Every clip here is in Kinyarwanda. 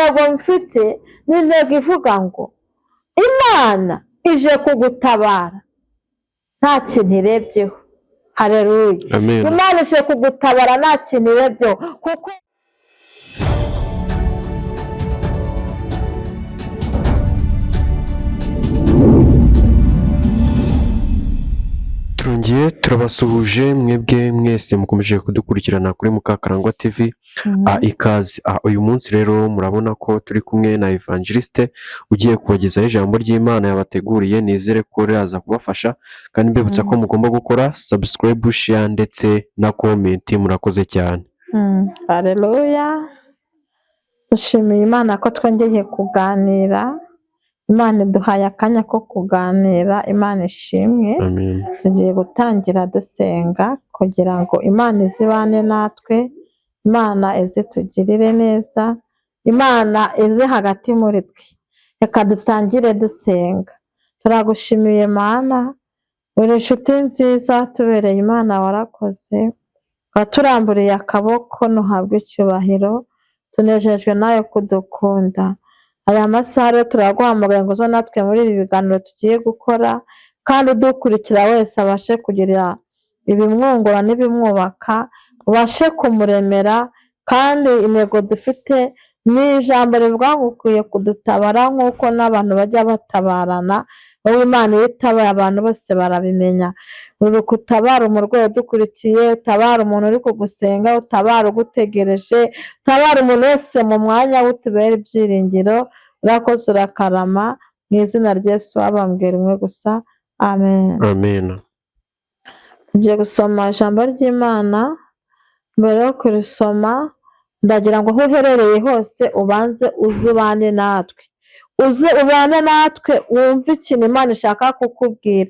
Intego mfite ni intego ivuga ngo Imana ije kugutabara nta kintu irebyeho. Haleluya. Amen. Imana ije kugutabara nta kintu irebyeho, kuko Turongeye turabasuhuje mwebwe mwese mukomeje kudukurikirana kuri Mukakarangwa TV. Ikaze. Uyu munsi rero murabona ko turi kumwe na Evangeliste ugiye kubagezaho ijambo ry'Imana yabateguriye. Nizere ko riraza kubafasha, kandi mbibutsa ko mugomba gukora subscribe, share ndetse na comment. Murakoze cyane. Haleluya. Dushimiye Imana ko twongeye kuganira. Imana iduhaye akanya ko kuganira, Imana ishimwe. Amen. Tugiye gutangira dusenga kugira ngo Imana izibane natwe, Imana izitugirire neza, Imana ize hagati muri twe. Reka dutangire dusenga. Turagushimiye Mana, uri inshuti nziza, tubereye Imana warakoze, waturamburiye akaboko, ntuhabwe icyubahiro, tunejejwe nawe kudukunda. Aya masaha rero turaguhamagaye ngo uze natwe muri ibi biganiro tugiye gukora, kandi udukurikira wese abashe kugira ibimwungura n'ibimwubaka, ubashe kumuremera. Kandi intego dufite ni ijambo rivuga ngo ukwiye kudutabara nk'uko n'abantu bajya batabarana. Wowe Imana iyo itabaye abantu bose barabimenya. Uri utabara umurwayi udukurikiye, utabara umuntu uri kugusenga, utabara ugutegereje, utabara umuntu wese mu mwanya we, utubere ibyiringiro. Urakoze, urakarama, mu izina rya Yesu wabambwiye rimwe gusa, amen. Amen. Tugiye gusoma ijambo ry'Imana. Mbere yo kurisoma, ndagira ngo aho uherereye hose ubanze uze ubane natwe, uze ubane natwe wumve ikintu Imana ishaka kukubwira.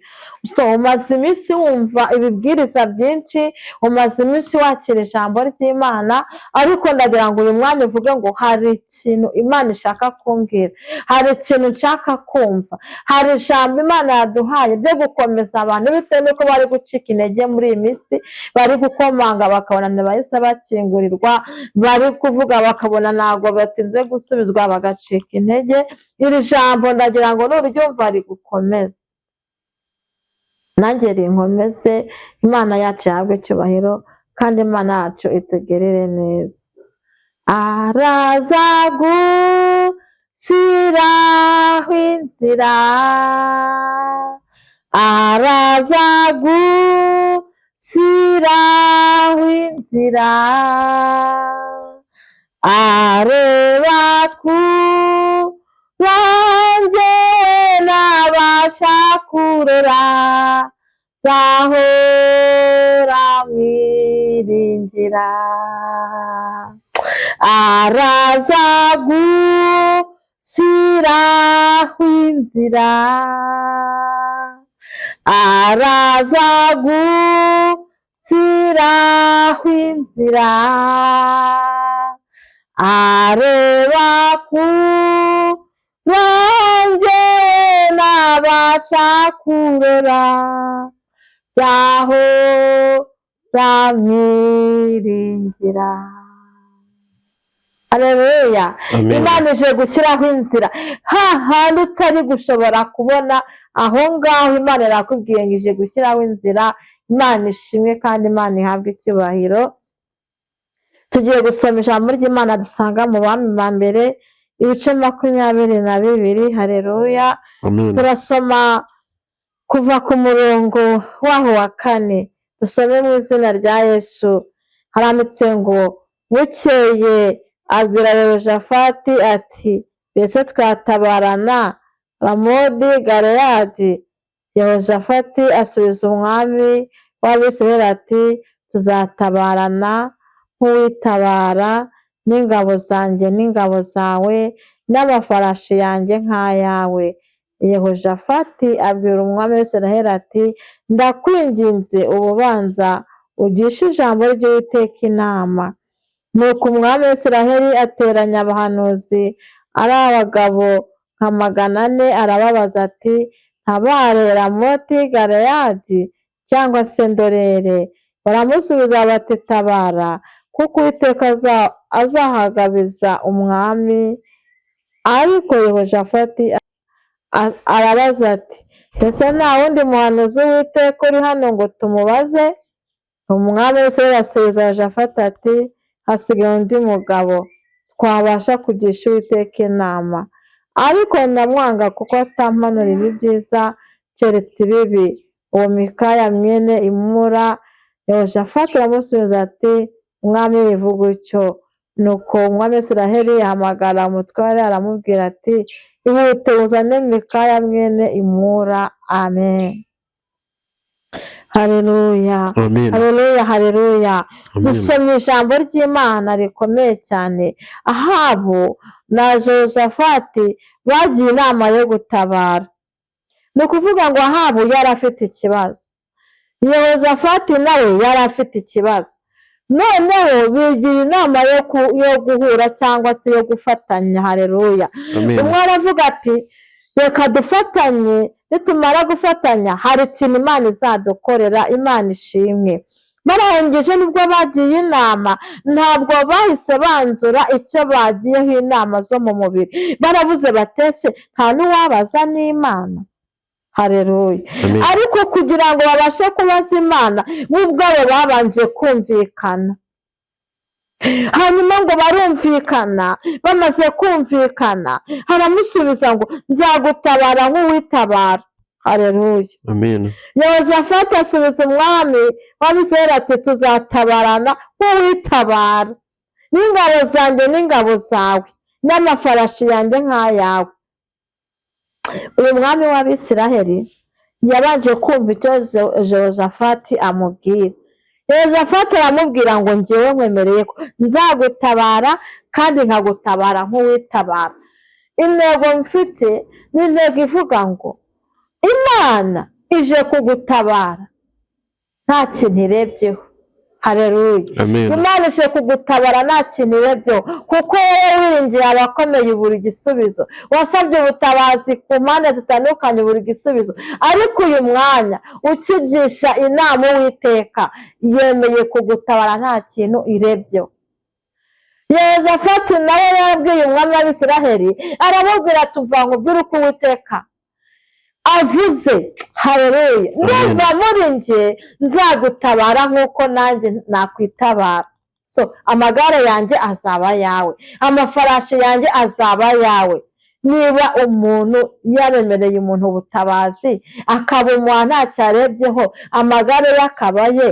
So, umaze iminsi wumva ibibwiriza byinshi, umaze iminsi wakira ijambo ry'Imana, ariko ndagira ngo uyu mwanya uvuge ngo hari ikintu Imana ishaka kumbwira, hari ikintu nshaka kumva, hari ijambo Imana yaduhaye ryo gukomeza abantu bitewe n'uko bari gucika intege muri iyi minsi, bari gukomanga bakabona ntibahise bakingurirwa, bari kuvuga bakabona ntabwo batinze gusubizwa bagacika intege. Iri jambo ndagira ngo nuryumva rigukomeze, nanjye rinkomeze. Imana yacu ihabwe icyubahiro, kandi Imana yacu itugirire neza. Araza gushyiraho inzira, araza gushyiraho inzira, areba kuranjye nabasha kurora, nzahora mwiringira. Araza gushyiraho inzira, araza gushyiraho inzira, areba kuranjye nabasha kurora, nzahora mwiringira. Haleluya. Amen. Imana ije gushyiraho inzira hahandi utari gushobora kubona, aho ngaho Imana irakubwiye ngo ije gushyiraho inzira. Imana ishimwe kandi Imana ihabwe icyubahiro. Tugiye gusoma ijambo ry'Imana dusanga mu Bami ba mbere ibice 22. Haleluya. Amen. Turasoma kuva ku murongo waho wa 4, dusome mu izina rya Yesu. Haranditse ngo bukeye abwira Yehoshafati ati mbese twatabarana Ramodi Galeyadi? Yehoshafati asubiza umwami w'Abisirayeli ati tuzatabarana nk'uwitabara, n'ingabo zanjye n'ingabo zawe, n'amafarashi yanjye nk'ayawe. Yehoshafati abwira umwami w'Isirayeli ati ndakwinginze ububanza ugishe ijambo ry'Uwiteka inama. Nuko umwami w'Isirayeli ateranya abahanuzi ari abagabo nka 400, arababaza ati ntabare Ramoti Galeyadi cyangwa se ndorere? Baramusubiza bati tabara, kuko Uwiteka azahagabiza umwami Ariko Yehoshafati arabaza ati: "Mbese nta wundi muhanuzi w'Uwiteka uri hano ngo tumubaze?" Umwami w'Isirayeli asubiza Yehoshafati ati: "Hasigaye undi mugabo twabasha kugisha Uwiteka inama, ariko ndamwanga kuko atampanurira ibyiza keretse ibibi. Uwo Mikaya mwene Imura." Yehoshafati aramusubiza ati: "Mwami, wivuga utyo." Nuko umwami w'Isirayeli ahamagara umutware, aramubwira ati: "Ihute uzane Mikaya mwene Imura." Amen, haleluya. Amen. Haleluya, haleluya. Amen. Dusomye ijambo ry'Imana rikomeye cyane. Ahabu na Jehoshafati bagiye inama yo gutabara. Ni ukuvuga ngo Ahabu yari afite ikibazo, Yehoshafati nawe yari afite ikibazo. Noneho bigira inama yo guhura cyangwa se yo gufatanya. Haleluya. Amen. Umwe aravuga ati: "Reka dufatanye, nitumara gufatanya hari ikintu Imana izadukorera." Imana ishimwe. Barangije, nibwo bagiye inama, ntabwo bahise banzura icyo bagiyeho inama zo mu mubiri. Baravuze batese nta n'uwabaza n'Imana. Haleluya. Amen. Ariko kugira ngo babashe kubaza Imana, bo ubwabo babanje kumvikana. Hanyuma ngo barumvikana. Bamaze kumvikana, haramusubiza ngo: "Nzagutabara nk'uwitabara." Haleluya. Amen. Yehoshafati asubiza umwami w'Abisirayeli ati: "Tuzatabarana nk'uwitabara, n'ingabo zanjye n'ingabo zawe, n'amafarashi yanjye nk'ayawe." Uyu mwami w'Abisiraheli yabanje kumva icyo Jehoshafati amubwira. Yehoshafati aramubwira ngo: "Njyewe nkwemereye ko nzagutabara kandi nkagutabara nk'uwitabara." Intego mfite ni intego ivuga ngo Imana ije kugutabara nta kintu irebyeho. Haleluya. Amen. Imana ije kugutabara nta kintu irebyeho, kuko wowe wiringiye abakomeye ubura igisubizo, wasabye ubutabazi ku mpande zitandukanye ubura igisubizo, ariko uyu mwanya ukigisha inama Uwiteka yemeye kugutabara nta kintu irebyeho. Yehoshafati nawe yabwiye umwami w'Abisiraheli, aramubwira ati: "Uva nkubwire uko Uwiteka avuze." Haleluya. "Ndumva muri njye nzagutabara nk'uko nanjye nakwitabara. So amagare yanjye azaba ayawe, amafarashi yanjye azaba ayawe." Niba umuntu yaremereye umuntu ubutabazi akabumuha ntacyo arebyeho, amagare ye akaba ye,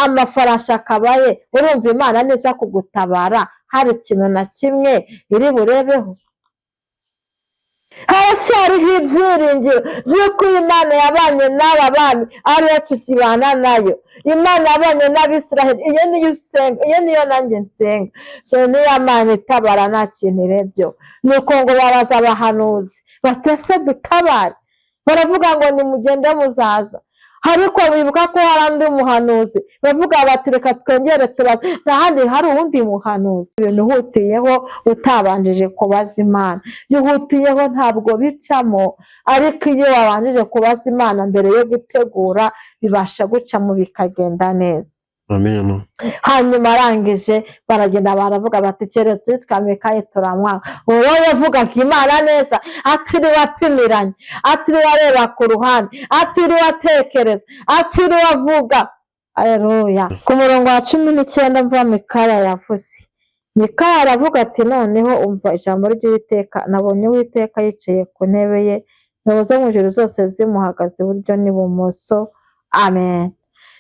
amafarashi akaba ye, urumva Imana neza kugutabara hari ikintu na kimwe iri burebeho? Haracyariho ibyiringiro by'uko Imana yabanye n'aba bami ariyo tukibana nayo. Imana yabanye n'Abisiraheli, iyo niyo usenga, iyo niyo nanjye nsenga. So niyo Mana itabara nta kintu irebyeho. Nuko ngo babaza abahanuzi batese: "Dutabare?" Baravuga ngo: "Nimugende, muzaza." Ariko bibuka ko hari undi muhanuzi, bavuga bati: "Reka twongere tubaze, nta handi hari uwundi muhanuzi." Ibintu uhutiyeho utabanjije kubaza Imana, iyo uhutiyeho ntabwo bicamo, ariko iyo wabanjije kubaza Imana mbere yo gutegura, bibasha gucamo bikagenda neza. Amen. Hanyuma arangije baragenda, baravuga bati: "Keretse uwitwa Mikayi turamwanga." Uwo yavugaga Imana neza, atiriwe apimiranya, atiriwe areba ku ruhande, atiriwe atekereza, atiriwe avuga. Aleluya. Ku murongo wa 19, mva Mikaya yavuze. Mikaya aravuga ati: "Noneho umva ijambo ry'Uwiteka. Nabonye Uwiteka yicaye ku ntebe ye, ingabo zo mu ijuru zose zimuhagaze iburyo n'ibumoso." Amen.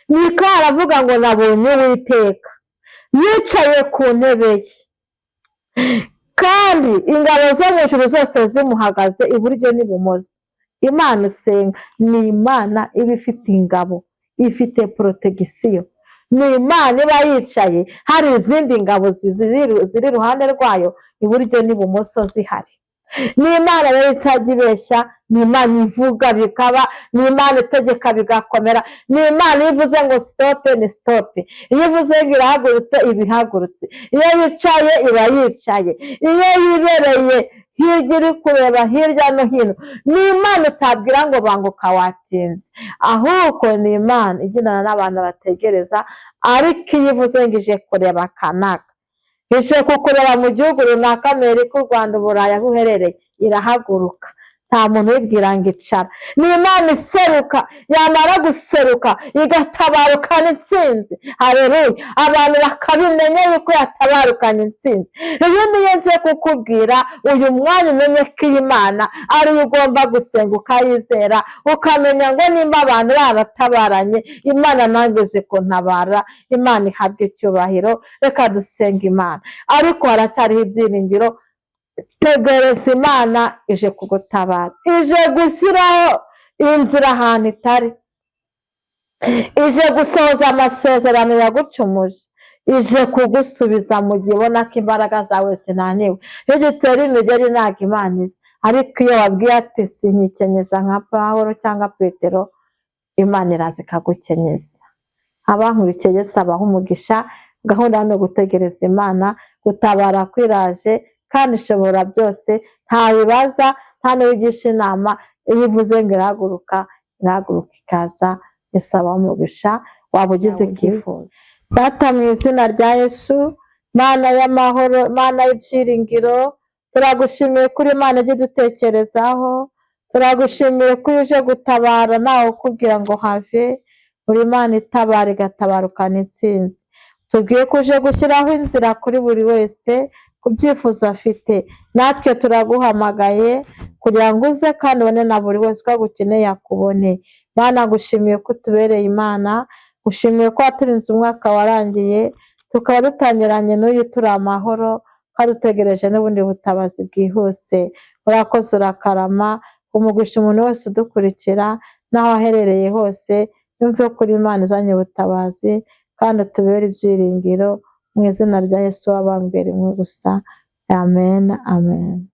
Mikaya aravuga ngo: "Nabonye Uwiteka yicaye ku ntebe ye, kandi ingabo zo mu ijuru zose zimuhagaze iburyo n'ibumoso." Imana usenga ni Imana iba ifite ingabo, ifite protection. Ni Imana iba yicaye, hari izindi ngabo ziri iruhande rwayo iburyo n'ibumoso zihari. Ni Imana rero itajya ibeshya, ni Imana ivuga bikaba, ni Imana itegeka bigakomera, ni Imana iyo ivuze ngo stop ni stop, iyo ivuze ngo irahagurutse iba ihagurutse, iyo yicaye iba yicaye, iyo yibereye hirya iri kureba hirya no hino. Ni Imana utabwira ngo banguka watinze, ahubwo ni Imana igendana n'abantu bategereza. Ariko iyo ivuze ngo ije kureba kanaka, Ije kukureba mu gihugu runaka, Amerika, u Rwanda, Uburayi, aho uherereye, irahaguruka. Nta muntu uyibwira ngo icara. Ni Imana iseruka, yamara guseruka igatabarukana intsinzi. Hareruya! Abantu bakabimenya yuko yatabarukanye intsinzi. Iyo niyo nje kukubwira uyu mwanya, umenye ko iyi Mana ariyo ugomba gusenga, ukayizera, ukamenya ngo nimba abantu baratabaranye, Imana nanjye izi kuntabara. Imana ihabwa icyubahiro. Reka dusenga Imana, ariko haracyariho ibyiringiro. Tegereza, Imana ije kugutabara, ije gushyiraho inzira ahantu itari, ije gusohoza amasezerano yagucumuje, ije kugusubiza mu gihe ubona ko imbaraga zawe zinaniwe. Iyo ugitera imigeri ntabwo Imana iza, ariko iyo wabwiye ati sinkikenyeza nka Pawulo cyangwa Petero, Imana iraza ikagukenyeza. Abankurikiye, Yesu abaha umugisha. Gahunda ni ugutegereza Imana, gutabara kwiraje kandi ishobora byose. Nta bibaza, nta n'uwigisha inama. Iyo ivuze ngo irahaguruka, irahaguruka ikaza. Yesu abaha umugisha. Waba ugize icyifuzo. Data, mu izina rya Yesu, Mana y'amahoro, Mana y'ibyiringiro, turagushimiye kuri Imana ijya idutekerezaho. Turagushimiye ko iyo uje gutabara ntawe ukubwira ngo have. Uri Imana itabara, igatabarukana intsinzi. Tubwiye ko uje gushyiraho inzira kuri buri wese ku byifuzo afite. Natwe turaguhamagaye kugira ngo uze kandi ubone na buri wese uko agukeneye akubone. Mana, ngushimiye ko utubereye Imana, ngushimiye ko waturinze umwaka warangiye, tukaba dutangiranye n'uyu turi amahoro, kandi dutegereje n'ubundi butabazi bwihuse. Urakoze, urakarama. Umugisha umuntu wese udukurikira n'aho aherereye hose, yumve ko uri Imana izanye ubutabazi, kandi utubere ibyiringiro. Mu izina rya Yesu wabambwe rimwe gusa, amen, amen.